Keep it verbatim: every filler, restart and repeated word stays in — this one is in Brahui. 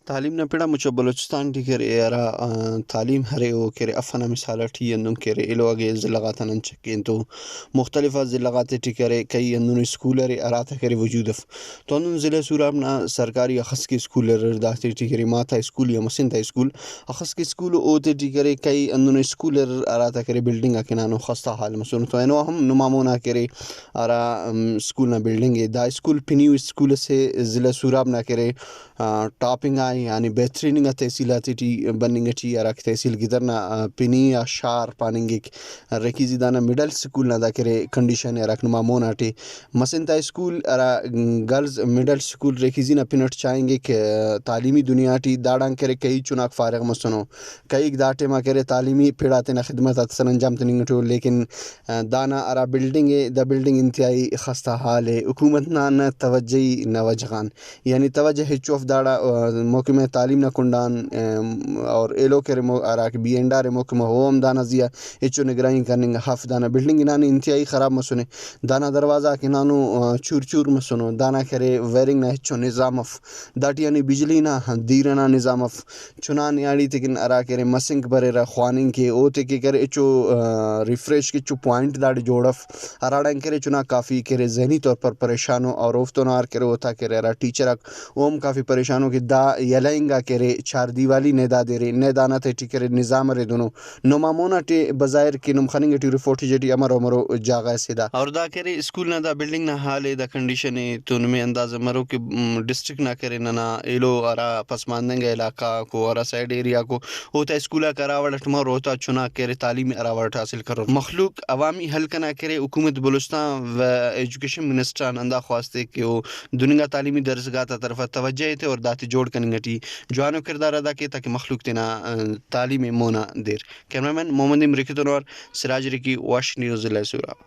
تعلیم نا پڑ آ مچ آ بلوچستان ٹی کہ ارے ہرا، آ، تعلیم ارے او کہ ارے اف انا مثال اٹی ہندن کہ ارے ایلو اگہ ضلع غاتا نن چکین تو مختلف آ ضلع غاتے ٹی کہ ارے کئی ہندنو اسکول ارے ہراتا کہ ارے وجود اف۔ تو ہندن ضلع سوراب نا سرکاری اخس کہ اسکول اریر، داتے ٹی کہ ارے ماتا اسکول یا مسن تا اسکول اخس کہ اسکول اوتے ٹی کہ ارے کئی ہندنو اسکول اریر ہراتا کہ ارے بلڈنگ آک ہنانو خستہ حال مسنو۔ تو اینو ہم نما مونا کہ ارے ہرا، ام، اسکول نا بلڈنگ ءِ، دا اسکول پنی ءُ اسکول اسے ضلع سوراب نا کہ ارے، آ، ٹاپنگ آ یعنی بہترین انگا تحصیل آتے ٹی بننگ ٹی ہراکہ تحصیل گدر نا، آ، پنی آ شار پاننگک۔ ریکیزی دانا مڈل اسکول نا دا کہ ارے کنڈیشن ءِ ہراکہ نما مون آٹے مسن تا اسکول ہرا گرلز مڈل اسکول ریکیزی نا پن اٹ چائنگک، آ، تعلیمی دنیا ٹی داڑان کہ ارے کئی چناک فارغ مسنو۔ کہیک دا ٹائما کہ ارے تعلیمی پڑ آ تینا خدمت آتے سر انجام تننگ ٹی ءُ، لیکن، آ، دانا ہرا بلڈنگ ءِ، دا بلڈنگ انتہائی خستہ حال ءِ۔ حکومت نا نہ توجہی نہ وجہ غان، یعنی توجہ ہچو اف داڑا، آ، محکمہ تعلیم نا کنڈان، آم، اور ایلو کہ ارے مو-، ہراکہ بی اینڈ آر ءِ محکمہ او ہم دانا زیہا ہچو نگرانی کننگ اف۔ دانا بلڈنگ ہنانے انتہائی خراب مسنے۔ دانا دروازہ غاک ہنانو، آ، چور چور مسنو۔ دانا کہ ارے وائرنگ نا ہچو نظام اف۔ داٹی یعنی بجلی نا دیر ئنا نظام اف۔ چنا نیاڑی تیکن ہرا کہ ارے مسنک بریرہ خواننگ کے، اوتے کہ ارے ہچو، آ، ریفریش کے ہچو پوائنٹ داڑے جوڑ اف، ہراڑان کہ ارے چنا کافی کہ ارے ذہنی طور پر پریشان ءُ، اور اوفتون اوار کہ ارے اوتا کہ ارے ہرا ٹیچر آک او ہم کافی پریشان ءُ کہ دا یلہ انگا کہ ارے چار دیوالی نے دادے ارے، نے دانا تیٹی کہ ارے نظام ارے دنو۔ نما مون آٹے بظاہر کہ نم خننگ ٹی ارے فوٹیج ٹی امر امرو جاگہ اسے دا۔ اور دا کہ ارے اسکول نا دا بلڈنگ نا حال ءِ، دا کنڈیشن ءِ تو نمے اندازہ مرو کہ، م، ڈسٹرکٹ نا کہ ارے ننا ایلو ہرا پسماندہ انگا علاقہ غاکو، ہرا سائیڈ ایریا غاکو، اوتا اسکول آک ہرا وڑ اٹ مرو، اوتا چناک کہ ارے تعلیم ءِ ہرا وڑ اٹ حاصل کرور۔ مخلوق عوامی حلقہ نا کہ ارے حکومت بلوچستان و ایجوکیشن منسٹر آن ہندا خواست ءِ کہ او دننگا تعلیمی درسگاہ تا طرف آ توجہ ایتے اور داتے جوڑ کننگ ٹی جوانو کردار ادا کے تاکہ مخلوق تینا، آ، تعلیم ءِ مون آ دیر۔ کیمرہ مین محمد امرکی تون اوار سراج رکی، واشنگٹن نیوز، ضلع سوراب۔